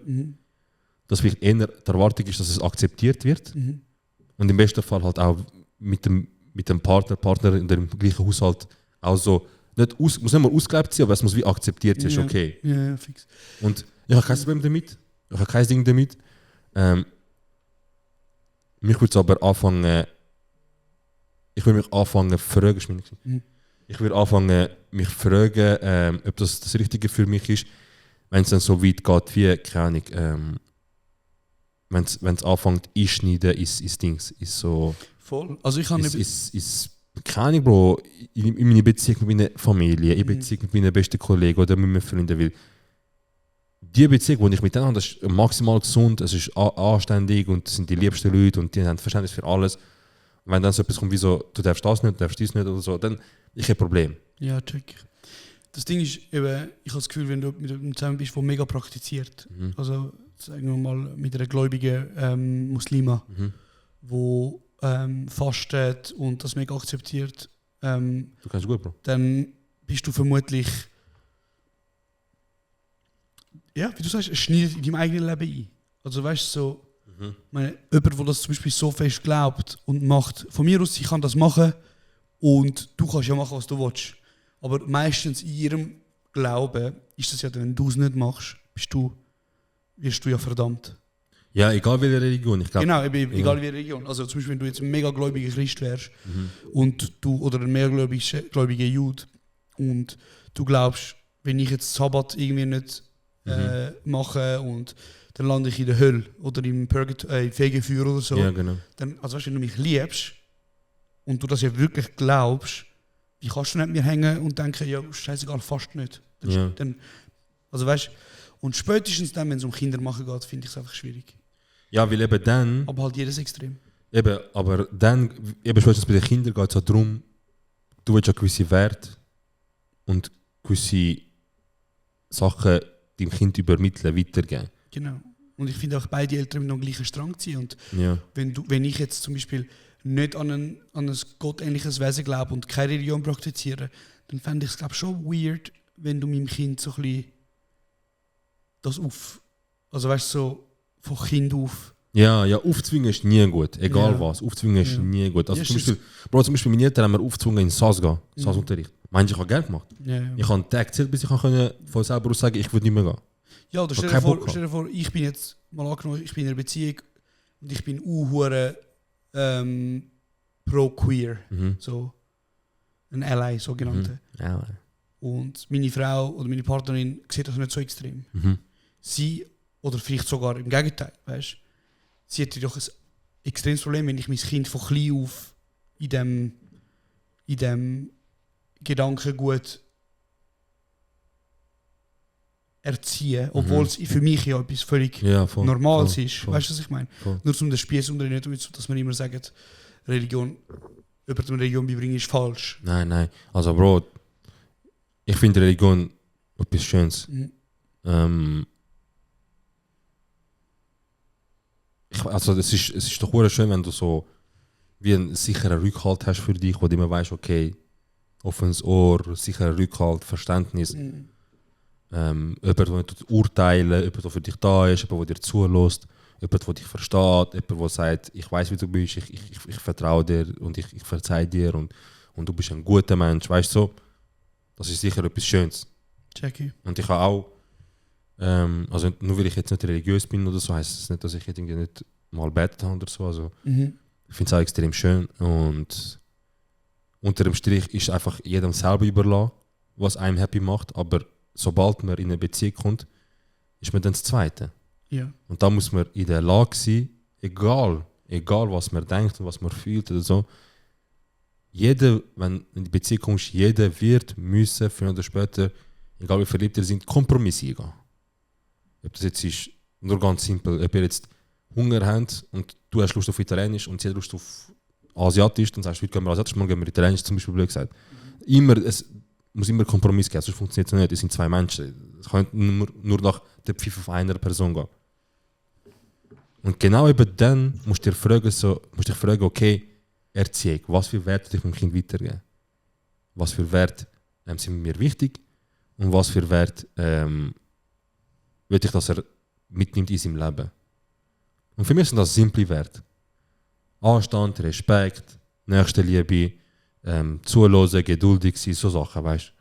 dass vielleicht eher die Erwartung ist, dass es akzeptiert wird und im besten Fall halt auch mit dem Partner in dem gleichen Haushalt auch so, muss nicht mal ausgelebt sein, aber es muss wie akzeptiert sein, ist okay. Ja, fix. Und ich habe kein Problem damit, ich habe kein Ding damit. Mich würde es aber anfangen, ich würde mich anfangen fragen, ich würde anfangen mich fragen, ob das Richtige für mich ist, wenn es dann so weit geht wie, keine Ahnung, wenn es anfängt einschneiden, ist Dings, ist so... Voll. Also ich habe ist keine Ahnung, Bro, in meiner Beziehung mit meiner Familie, in Beziehung mit meinen besten Kollegen oder mit meinen Freunden, weil die Beziehung, die ich mit denen habe, das ist maximal gesund, es ist anständig und das sind die liebsten Leute und die haben Verständnis für alles. Und wenn dann so etwas kommt wie so, du darfst das nicht, du darfst dies nicht oder so, dann ist ein Problem. Ja, check. Das Ding ist eben, ich habe das Gefühl, wenn du mit jemandem zusammen bist, der mega praktiziert, also sagen wir mal mit einer gläubigen Muslima, wo fastet und das mega akzeptiert, Du kannst gut, Bro. dann bist du vermutlich, ja, wie du sagst, es schneidet in deinem eigenen Leben ein. Also weißt du, so, meine, jemand, der das zum Beispiel so fest glaubt und macht, von mir aus, ich kann das machen und du kannst ja machen, was du willst. Aber meistens in ihrem Glauben ist das ja, wenn du es nicht machst, wirst du ja verdammt. Ja, egal welche Religion, ich glaube. Genau, egal welche Religion. Also zum Beispiel, wenn du jetzt ein mega gläubiger Christ wärst und du oder ein mega gläubiger Jude und du glaubst, wenn ich jetzt Sabbat irgendwie nicht mache und dann lande ich in der Hölle oder im Fegefeuer oder so. Ja, genau. Dann, also weißt, wenn du mich liebst und du das ja wirklich glaubst, wie kannst du nicht mehr hängen und denken, ja, scheißegal, fast nicht. Also weißt, und spätestens dann, wenn es um Kinder machen geht, finde ich es einfach schwierig. Ja, weil eben dann... Aber halt jedes Extrem. Eben, aber dann, eben spätestens bei den Kindern geht es auch darum, du willst ja gewisse Werte und gewisse Sachen deinem Kind übermitteln, weitergeben. Genau. Und ich finde auch, beide Eltern müssen am gleichen Strang ziehen. Und Ja. wenn ich jetzt zum Beispiel nicht an ein gottähnliches Wesen glaube und keine Religion praktiziere, dann fände ich es, glaube schon weird, wenn du meinem Kind so ein bisschen das also weißt du, so von Kind auf. Ja, aufzwingen ist nie gut, egal Ja. was. Aufzwingen ist nie gut. Also Ja, zum Beispiel meine Eltern haben mir aufgezwungen in SAS gehen, SAS-Unterricht. Meinst du, ich habe gerne gemacht? Ja. Ich habe einen Tag gezählt, bis ich von selber aus sagen, ich würde nicht mehr gehen. Ja, oder keinen Bock stell dir vor, ich bin jetzt mal angenommen, ich bin in einer Beziehung und ich bin pro-queer, so ein Ally, sogenannte. Ja. Und meine Frau oder meine Partnerin sieht das nicht so extrem. Sie, oder vielleicht sogar im Gegenteil, weißt, sie hätte doch ein extremes Problem, wenn ich mein Kind von klein auf in dem Gedankengut erziehe, obwohl es für mich ja etwas völlig voll, Normales voll, ist. voll. Weißt du, was ich meine? Voll. Nur zum den Spieß und nicht, dass man immer sagt, Religion, jemandem Religion beibringen ist falsch. Nein. Also Bro, ich finde Religion etwas Schönes. Also es ist doch sehr schön, wenn du so wie einen sicheren Rückhalt hast für dich, wo du immer weißt, okay, offenes Ohr, sicherer Rückhalt, Verständnis. Jemand, der nicht urteilen, jemand, der für dich da ist, jemand, der dir zulässt, jemand, der dich versteht, jemand, der sagt, ich weiß, wie du bist, ich vertraue dir und ich verzeihe dir und du bist ein guter Mensch, weißt du so? Das ist sicher etwas Schönes. Jackie. Und ich habe auch, also nur weil ich jetzt nicht religiös bin oder so, heisst es nicht, dass ich jetzt irgendwie nicht mal betet habe oder so. Also, ich finde es auch extrem schön und unter dem Strich ist einfach jedem selber überlassen, was einem happy macht, aber sobald man in eine Beziehung kommt, ist man dann das Zweite. Ja. Und da muss man in der Lage sein, egal was man denkt und was man fühlt oder so, jeder, wenn du in die Beziehung kommst, jeder müssen früher oder später, egal wie verliebt ihr sind, Kompromisse eingehen. Ob das jetzt ist, nur ganz simpel, ob ihr jetzt Hunger habt und du hast Lust auf Italienisch und sie hat Lust auf Asiatisch, dann sagst du, heute gehen wir Asiatisch, morgen gehen wir Italienisch, zum Beispiel blöd gesagt. Es muss immer Kompromiss geben, sonst funktioniert es nicht. Es sind zwei Menschen. Es kann nur nach der Pfeife von einer Person gehen. Und genau eben dann musst du dich fragen, okay, Erziehung, was für Werte will ich meinem Kind weitergeben? Was für Werte sind mir wichtig und was für Werte will ich, dass er mitnimmt in seinem Leben? Und für mich sind das simple Werte. Anstand, Respekt, Nächstenliebe, zuhören, geduldig sein, so Sachen, weißt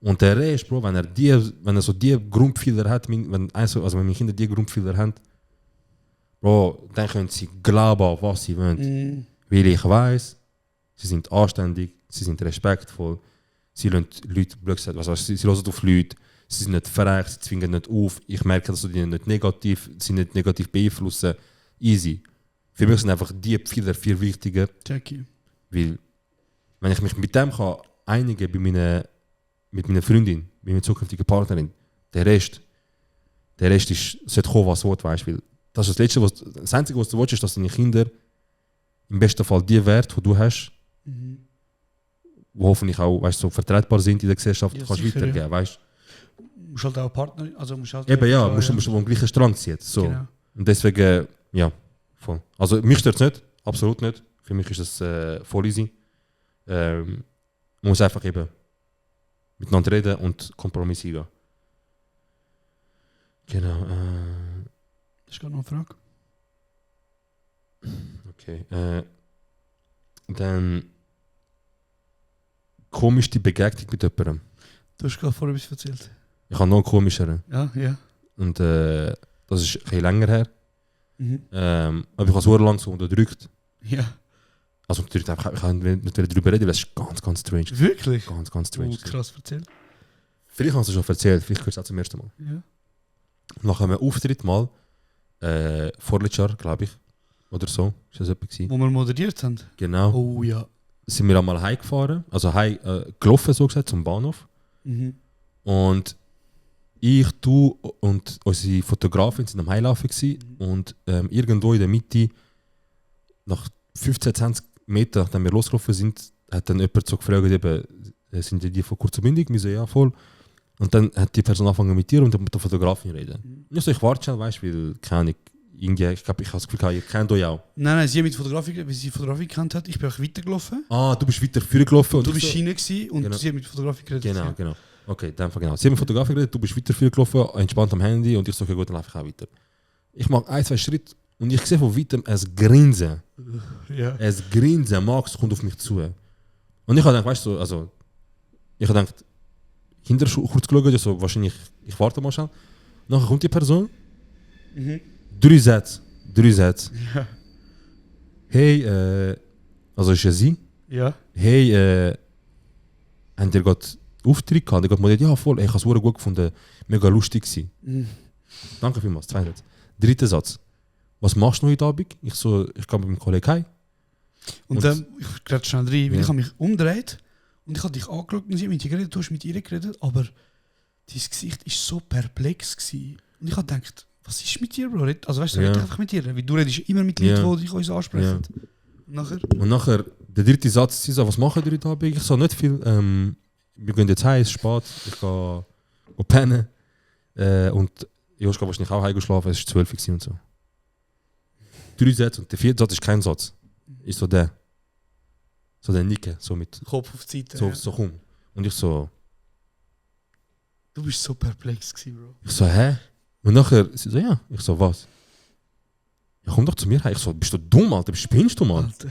du. Und der Rest, Bro, wenn er so die Grundpfeiler hat, wenn meine Kinder die Grundpfeiler haben, Bro, dann können sie glauben, was sie wollen. Weil ich weiss, sie sind anständig, sie sind respektvoll, sie lassen Leute, blöd gesagt, sie hören auf Leute, sie sind nicht frech, sie zwingen nicht auf. Ich merke, dass sie nicht negativ beeinflussen. Easy. Für mich sind einfach die Pfeiler viel wichtiger. Jackie. Weil, wenn ich mich mit dem kann einigen mit meiner Freundin, mit meiner zukünftigen Partnerin, der Rest sollte kommen, was will, weißt du. Das ist das Einzige, was du willst, ist, dass deine Kinder im besten Fall die Werte, die du hast, die hoffentlich auch, weißt, so vertretbar sind in der Gesellschaft, Ja, kannst sicher, weitergeben, ja. weißt Du musst halt auch Partner, also musst halt du. Eben ja, musst du am gleichen Strang ziehen. So. Genau. Und deswegen, ja, voll. Also mich stört es nicht, absolut nicht. Für mich ist es voll easy. Man muss einfach eben miteinander reden und Kompromisse eingehen. Genau. Das ist gerade noch eine Frage. Okay. Dann komischste Begegnung mit jemandem. Du hast gerade vorher etwas erzählt. Ich habe noch einen komischeren. Ja. Und das ist ein bisschen länger her. Aber ich habe so lange so unterdrückt. Ja. Also unterdrückt, ich kann nicht darüber reden, weil das ist ganz, ganz strange. Wirklich? Ganz, ganz strange. Oh, krass, erzähl. Vielleicht hast du es schon erzählt, vielleicht hörst du es auch zum ersten Mal. Ja. Nach einem Auftritt mal, vorletztes Jahr, glaube ich, oder so, ist das etwas gewesen. Wo wir moderiert haben? Genau. Oh ja. Sind wir einmal heimgefahren, also gelaufen so gesagt, zum Bahnhof. Und ich, du und unsere Fotografin sind am Heilaufen gewesen. Und irgendwo in der Mitte, nach 15, 20 Meter, nachdem wir losgelaufen sind, hat dann jemand so gefragt, eben, sind die von Kurzbündig? Wir so, ja, voll. Und dann hat die Person angefangen mit dir und mit der Fotografin reden. Ich so, ich warte schon, weißt du, weil, keine Ahnung, ich glaube, ich habe das Gefühl, ihr kennt euch auch. Nein, sie hat mit Fotografie, wie sie Fotografie gekannt hat, ich bin auch weitergelaufen. Ah, du bist weiter vorgelaufen. Und du bist Schiene gewesen und Genau. sie hat mit Fotografie geredet. Genau, genau. Okay, dann genau. Sie haben mit Fotografie geredet, du bist weiter vorgelaufen, entspannt am Handy und ich so, okay, gut, dann laufe ich auch weiter. Ich mache 1, 2 Schritte und ich sehe von weitem ein Grinsen. Ja. Ein Grinsen, Max kommt auf mich zu. Und ich habe gedacht, weißt du, also, ich habe gedacht, hinter kurz geschaut, so, wahrscheinlich, ich warte mal schon. Nachher kommt die Person. 3 Sätze. Ja. Hey, also ist ja sie. Ja. Hey, habt ihr gerade Auftritt gehabt? Ich habe moderiert, ja voll, ich habe es sehr gut gefunden, mega lustig gewesen. Danke vielmals, 2 Sätze. 3. Satz. Was machst du heute Abend? Ich so, ich gehe mit meinem Kollegen heim. Und dann, ich gerade schnell rein, weil Ja. ich habe mich umgedreht und ich habe dich angeschaut und sie hat mit dir geredet, du hast mit ihr geredet, aber dein Gesicht war so perplex gewesen. Und ich habe gedacht, was ist mit dir, Bro? Also weißt du, Ja. red einfach mit dir, weil du redest immer mit Leuten, Ja. die dich uns ansprechen. Und nachher, Und nachher, der 3. Satz, sie so, was machen wir heute Abend? Ich so, nicht viel. Wir gehen jetzt heim, es ist spät, ich gehe pennen. Und Joschka wahrscheinlich auch heimgeschlafen, es war 12 Uhr und so. 3 Sätze und der 4. Satz ist kein Satz. Ist so der. So der Nicke, so mit. Kopf auf die Seite. So, ja. so komm. Und ich so, Du bist so perplex gewesen, Bro. ich so, hä? Und nachher, sie so, ja. Ich so, was? Ja, komm doch zu mir heim. Ich so, bist du dumm, Alter? Spinnst du, Mann? Alter,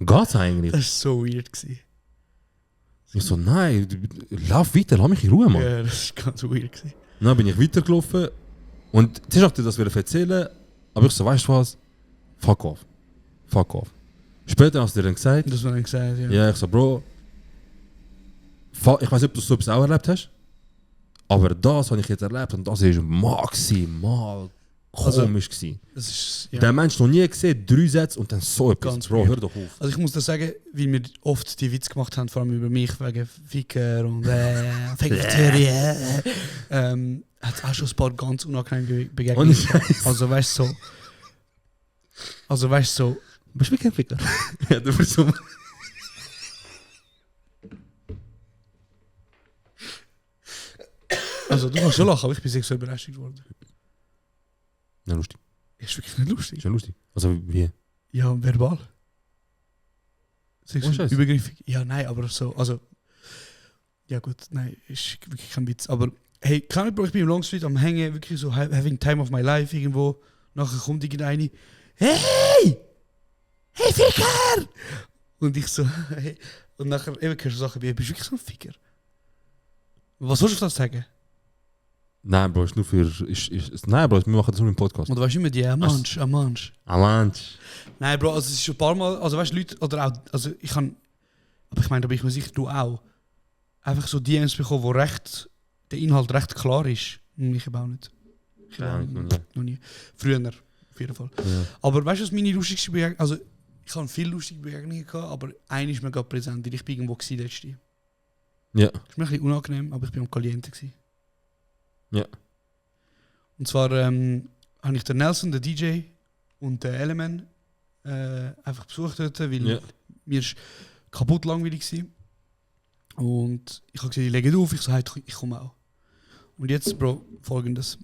Geht's eigentlich? das war so weird gewesen. Ich so, nein, lauf weiter, lass mich in Ruhe, Mann. Ja, das war ganz weird gewesen. Dann bin ich weitergelaufen und zuerst dachte ich, das würde erzählen, aber ich so, weißt du was? Fuck off. Fuck off. Später hast du dir dann gesagt, Das war dann gesagt, ja. ja, ich so, Bro, ich weiß nicht, ob du so etwas auch erlebt hast, aber das habe ich jetzt erlebt und das war maximal komisch gewesen. Das ist, ja. Der Mensch noch nie gesehen, 3 Sätze und dann so etwas. Ganz Bro, weird. hör doch auf. Also ich muss das sagen, weil wir oft die Witze gemacht haben, vor allem über mich, wegen Ficker und Vegetarier, hat es auch schon ein paar ganz unangenehme Ohne Begegnungen. Scheiß. Also weißt du so, Bist du kein Ficker? Ja, du bist so. also du kannst schon lachen, aber ich bin sexuell belästigt worden. Ja, lustig. Ist wirklich nicht lustig. Ist ja lustig. Also, wie? Ja, verbal. Sexuell Scheiße. übergriffig. Ja, nein, aber so, also ja gut, nein, ist wirklich kein Witz. Aber hey, kann ich, Bro, ich bin im Longstreet am Hängen, wirklich so having time of my life irgendwo. Nachher kommt irgendeine, hey! Hey, Ficker! Und ich so, hey. Und nachher eben hörst du Sachen wie, bist du wirklich so ein Ficker? Was sollst du auf das sagen? Nein, Bro, ist nur für. Nein, Bro, wir machen das nur im Podcast. Und du weißt immer die, ein Mensch. Alansch. Nein, Bro, also es ist schon ein paar Mal, also weißt du, Leute, oder auch, also ich kann, aber ich meine, da bin ich mir sicher, du auch, einfach so DMs bekommen, wo recht, der Inhalt recht klar ist. Ich habe auch nicht. Ich Ja, habe noch nie. noch nie. Früher, auf jeden Fall. Ja. Aber weißt du, was meine lustigste Begegnung, also ich habe viele lustige Begegnungen gehabt, aber eine ist mir gerade präsent, weil ich bin irgendwo gewesen letzte. Ja. Das ist mir ein bisschen unangenehm, aber ich bin am Caliente gewesen. Ja. Und zwar habe ich den Nelson, den DJ und den Element einfach besucht dort, weil Ja. mir ist kaputt langweilig war. Und ich habe gesagt, ich lege auf, ich so, hey, ich komme auch. Und jetzt, Bro, folgendes.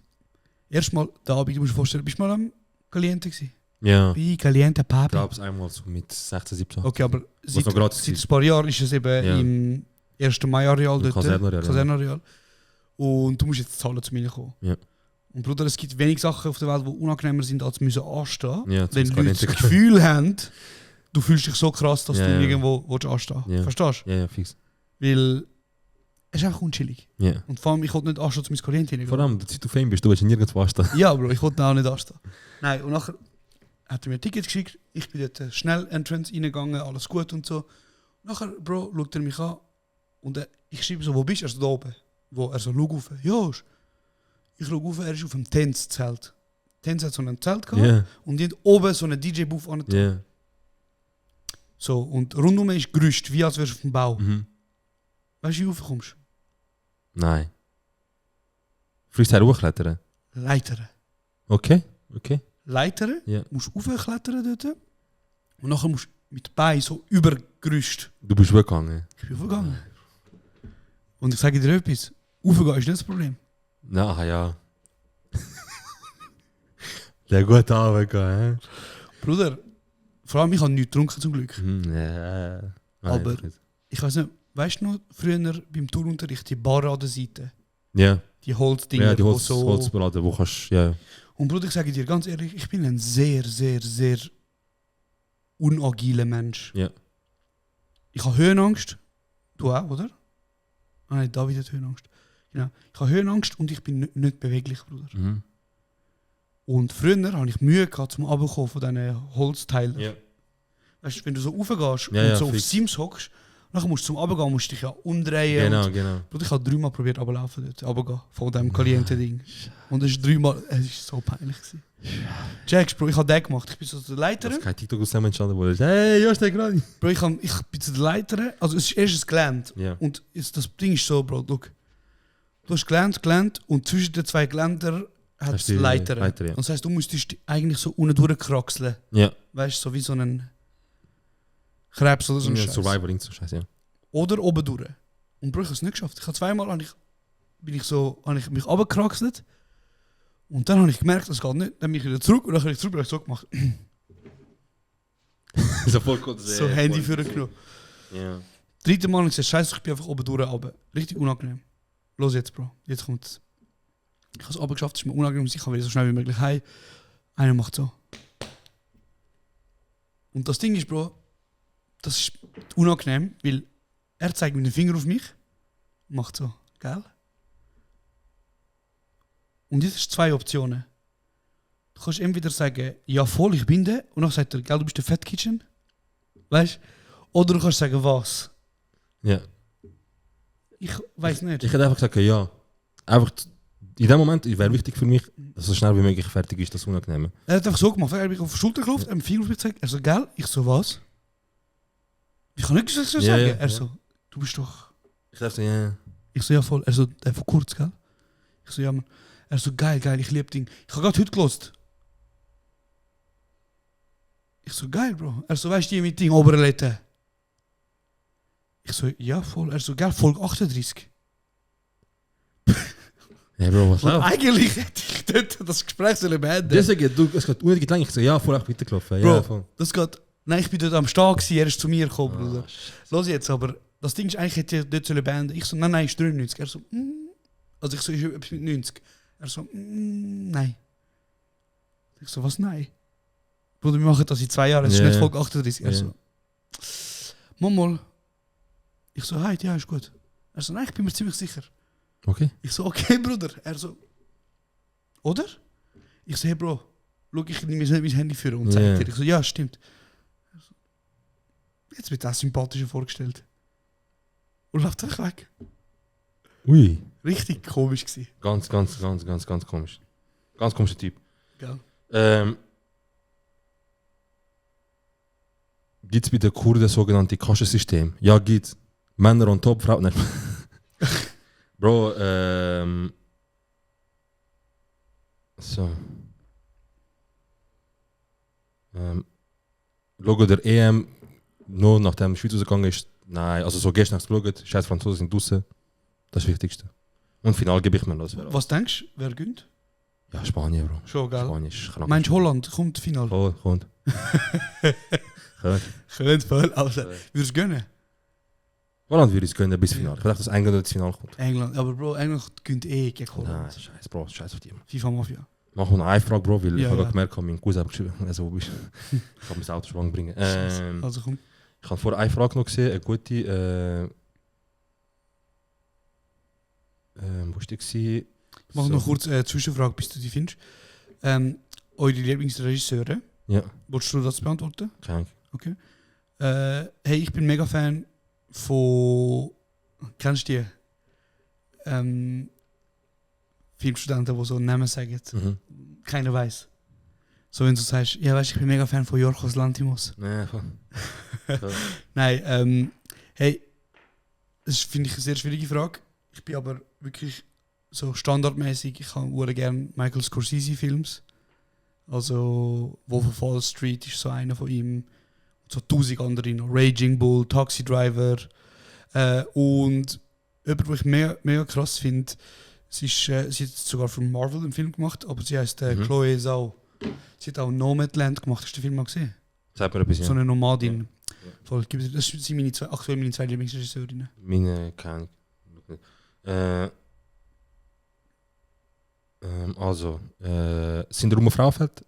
Erstmal, der Abend, du musst dir vorstellen, bist du mal am Caliente gewesen? Ja. Wie Caliente Ich Papi. glaube es einmal so mit 16, 17. Okay, aber seit noch gratis ein paar Jahren ist es eben Ja. im 1. Mai-Areal Im dort. Kasernenareal, ja. Kasernenareal. Und du musst jetzt zahlen, zu mir kommen. Ja. Und Bruder, es gibt wenig Sachen auf der Welt, die unangenehmer sind, als müssen anstehen. Ja, Wenn zum Leute das Caliente. Gefühl haben, du fühlst dich so krass, dass Ja, du ja. irgendwo willst anstehen Ja. Verstehst du? Ja, ja, fix. Weil es ist einfach unchillig. Ja. Und vor allem, ich wollte nicht anstehen, zu meinem Klient hineingehen. Vor allem, seit du Fame bist, du willst nirgendwo anstehen. Ja, Bro, ich wollte auch nicht anstehen. Nein, und nachher hat er mir ein Ticket geschickt, ich bin dort schnell Entrance reingegangen, alles gut und so. Nachher, Bro, schaut er mich an und ich schreibe so, wo bist du? Er so, da oben. Wo? Er so, schau auf. Ja, ich schaue auf, er ist auf dem Tenz-Zelt. Tenz hat so ein Zelt gehabt Ja. und die hat oben so einen DJ-Booth an. Ja. So, und rundum ist Gerüst, wie als wärst du auf dem Bau. Mhm. Weißt du, wie du raufkommst? Nein. Freestyle hochklettern? Leitern. Okay. Okay. Leitern, Ja. musst du raufklettern dort. Und nachher musst du mit den Beinen so übergerüstet. Du bist weggegangen. Ich bin aufgegangen. Und ich sage dir etwas, aufgehen ist nicht das Problem. Na ja. Der gute Abend, hä? Bruder, vor allem ich habe nichts getrunken zum Glück. Ja. Aber ich weiß nicht, weißt du noch, früher beim Turnunterricht die Barre an der Seite, Ja. die Holzdinger, Ja, die wo so... Holzbladen, wo kannst ja. Und Bruder, ich sage dir ganz ehrlich, ich bin ein sehr, sehr, sehr unagiler Mensch. Ja. Ich habe Höhenangst. Du auch, oder? Ah nein, David hat Höhenangst. Genau. Ich habe Höhenangst und ich bin nicht beweglich, Bruder. Mhm. Und früher hatte ich Mühe gehabt, zum Runterkommen von diesen Holzteilen. Ja. Weißt du, wenn du so raufgehst Ja, und ja, so auf fix. Sims hockst, dann musst du zum Runtergehen, musst du dich ja umdrehen. Genau, und, genau. Bruder, ich habe 3-mal probiert runterzulaufen dort, runtergehen, von diesem Caliente-Ding. Und es ist 3-mal, es ist so peinlich gewesen. Jax, Bro, ich habe den gemacht. Ich bin so zu der Leiter. Das ist kein TikTok aus dem entstanden, wo du hey, ja, steig gerade. Bro, ich bin zu der Leiter. Also es ist erst ein Gelände. Ja. Und das Ding ist so, Bro, look. Du hast Gelände und zwischen den zwei Geländern hat es Hast du die Leiter. Leiter, ja. Und das heisst, du müsstest eigentlich so unten durchkraxeln. Ja. Weißt du, so wie so ein Krebs oder so ein Ja, Scheiß. Survivor, so Scheiß, ja. Oder oben durch. Und Bro, ich habe es nicht geschafft. Ich habe zweimal habe ich mich runtergekraxelt. Und dann habe ich gemerkt, es geht nicht. Dann bin ich wieder zurück und dann habe ich zurück so gemacht. So voll gut. So Handy für genommen. Ja. Dritte Mal habe ich gesagt, scheiße, ich bin einfach oben durch, aber richtig unangenehm. Los jetzt, Bro. Jetzt kommt es. Ich habe es oben geschafft, es ist mir unangenehm, ich kann wieder so schnell wie möglich heim. Einer macht so. Und das Ding ist, Bro, das ist unangenehm, weil er zeigt mit dem Finger auf mich und macht so, gell? Und jetzt hast du 2 Optionen. Du kannst entweder sagen, ja voll, ich bin der, und dann sagt er, gell, du bist der Fat Kitchen. Weißt du? Oder du kannst sagen, was? Ja. Ich weiß nicht. Ich hätte einfach gesagt, ja. Einfach in dem Moment wäre wichtig für mich, dass so schnell wie möglich fertig ist, das Unangenehme. Er hat einfach so gemacht. Er hat mich auf die Schulter geklopft, einen Finger auf mich gezeigt. Er so, gell? Ich so, was? Ich kann nicht so sagen. Ja, ja, er ja. so, du bist doch... Ich dachte, ja. Ich so, ja voll. Er so, von kurz, gell? Ich so, ja man. Er so, geil, ich liebe Ding. Ich habe gerade heute gelost. Ich so, geil, Bro. Er so, weißt du, die mit Ding Oberleute? Ich so, ja voll. Er so, geil, Folge 38. Ja, Bro, was Und läuft? eigentlich hätte ich dort das Gespräch sollen beenden. Deswegen, es geht unnötig lang. Ich so, ja, voll echt weitergelaufen. Bro, Ja, voll. das geht... Nein, ich bin dort am Start gewesen, er ist zu mir gekommen, Bruder. Los jetzt, aber das Ding ist, eigentlich hätte ich dort sollen beenden. Ich so, nein, ist 93. Er so, Also ich so, ist etwas mit 90. Er so, nein. Ich so, was nein? Bruder, wir machen das in 2 Jahren, es ist Ja. nicht Folge 38. Er Ja. so, Mama. Ich so, hey, ja, ist gut. Er so, nein, ich bin mir ziemlich sicher. Okay. Ich so, okay, Bruder. Er so, oder? Ich so, hey, Bro, schau, ich nehme jetzt nicht mein Handy für und zeig Ja. dir. Ich so, ja, stimmt. Er so, jetzt wird das sympathischer vorgestellt. Und läuft einfach weg. Ui. Richtig komisch gewesen. Ganz komisch. Ganz komischer Typ. Gell? Gibt es bei den Kurden sogenannte Kaschensystem? Ja, gibt. Männer on top, Frauen. Nein. Bro, so. Logo der EM, nur nachdem die Schweiz rausgegangen ist. Nein, also so gestern geschaut, scheiß Franzosen sind draußen. Das ist das Wichtigste. Und Final gebe ich mir los. Was denkst du, wer gönnt? Ja, Spanien, Bro. Schon, gell? Spanien ist krank. Meinst du, Holland kommt Final? Oh, kommt. Könnt voll, also würdest du gönnen? Holland würde es gönnen bis Final. Ich dachte, dass England ins Finale kommt. England, aber Bro, England gönnt gegen Holland. Nein, scheiß, Bro, scheiß auf die. FIFA Mafia. Mach noch eine Frage, Bro, weil Ja, ich habe ja. gemerkt, mein Cousin hat geschrieben, also wo bist du? Ich kann mein Auto schwang bringen. Also komm. Ich habe vorher eine Frage noch gesehen, eine gute. Wo ist die gewesen? Ich mache noch kurz eine Zwischenfrage, bis du die findest. Eure Lieblingsregisseure, Ja, wolltest du das beantworten? keine Ahnung. Okay. Hey, ich bin mega Fan von. Kennst du die? Filmstudenten, die so Namen sagen. Mhm. Keiner weiß. So, wenn du sagst, ja, weißt, ich bin mega Fan von Yorgos Lanthimos. Nee, voll. Nein, hey, das finde ich eine sehr schwierige Frage. Ich bin aber wirklich so standardmäßig. Ich habe gerne Michael Scorsese Films. Also Wolf of Wall Street ist so einer von ihm. So 1000 andere noch. Raging Bull, Taxi Driver. Und jemand, was ich mega krass finde, sie hat sogar von Marvel einen Film gemacht, aber sie heißt Chloe Zhao. Sie hat auch Nomadland gemacht. Hast du den Film mal gesehen? Sag mir ein bisschen. So eine Nomadin. Voll, das sind meine zwei Lieblingsregisseurinnen. Meine kann ich. Sind Ruhm Frauenfeld?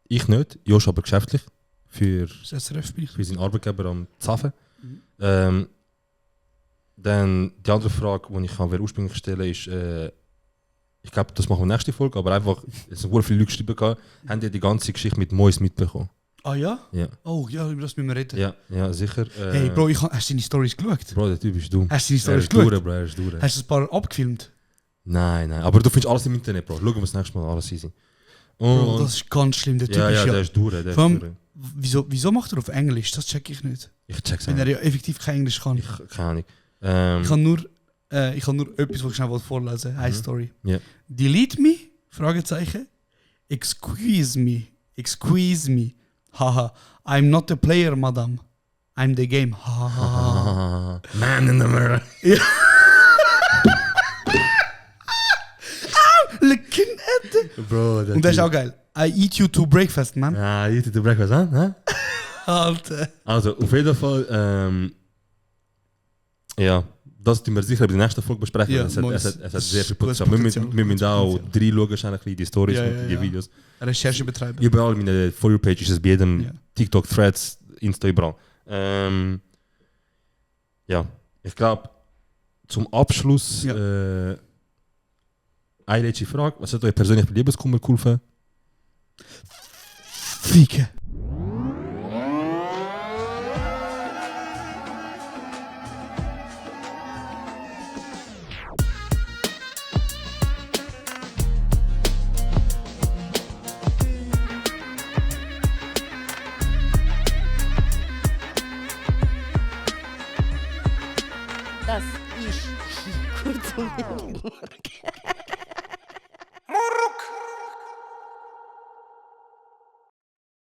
Ich nicht. Josh aber geschäftlich. Für Das SRF bin ich. für seinen Arbeitgeber am Zafen. Dann die andere Frage, die ich ursprünglich stellen ist, ich glaube, das machen wir nächste Folge, aber einfach, es sind sehr viele Leute geschrieben, haben die ganze Geschichte mit Mois mitbekommen? Ah ja? Ja. Oh ja, über das müssen wir reden. Ja, sicher. Hey Bro, hast du deine Stories geschaut? Bro, der Typ ist dumm. Hast du deine Er Stories ist durch, geschaut? Bro, er ist durch. Hast du ein paar abgefilmt? Nein, aber du findest alles im Internet, Bro. Schauen wir das nächste Mal, alles easy. Bro, das ist ganz schlimm. Der Typ ja, ist der ist durch, der ist Vor allem, durch. wieso macht er auf Englisch? Das check ich nicht. Ich check's Wenn auch. er ja effektiv kein Englisch kann. Keine Ahnung. Ich kann nur etwas, was ich schnell vorlesen wollte. Eine Story. Ja. Delete me? Fragezeichen. Excuse me. Haha. I'm not a player, madam. I'm the game. Haha. Man in the mirror. Looking at the... Bro, Und das ist auch geil. I eat you to breakfast, man. Ja, you eat the breakfast, huh? Alter. Also, auf jeden Fall, ja, das tun wir sicher bei der nächsten Folge besprechen. Ja, es hat sehr viel gutes Potenzial. Wir Potenzial. müssen auch reinschauen, wahrscheinlich in die Stories Ja, und ja, die ja. Videos. Recherche betreiben. Überall in meiner For You-Page ist es bei jedem Ja. TikTok, Threads, Insta, überall. Ja, ich glaube, zum Abschluss eine letzte Frage. Was hat euch persönlich bei Liebeskummer geholfen? Fieke. Das ist kurz und